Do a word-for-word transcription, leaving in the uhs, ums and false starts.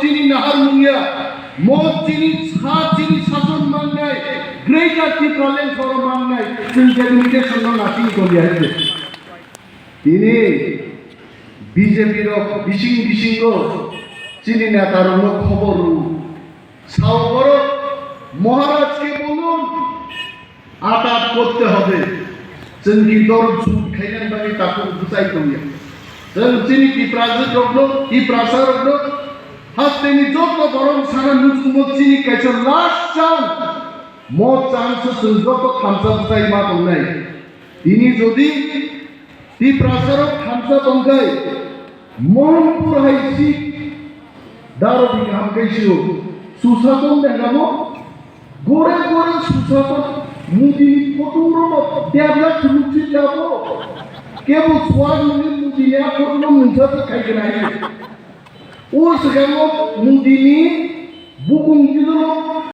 chini nahar mungya, mo chini sa chini sason mangnai, Greater Tipraland soro mangnai, chwng delimitation no nating tongya hai. Tini B J P rok bising bisingo chini neta rokno khobor rw. Sao borok Maharaj ke bolun, atat korte hobe. Chwng ki dor jut khainani bagwi takhuk bwchai tongya. Chwng chini Tiprasa rokno, Tiprasa rokno hasteni joto borok sana nuchungmo chini kaisa last chance. Mo chance se chwng joto thamsa bwchai ma tongnai. Tini jodi Tiprasarok thamsa tongkhai, Mohanpur hai si daro bini hamkai sio. Susaton dengamo, gore gore susaton, Mudini photo rono debla thuluk si dabo. Kebo suar nini Mudini a photo no mungsa se khai gana hai. O segango Mudini bukung jidolo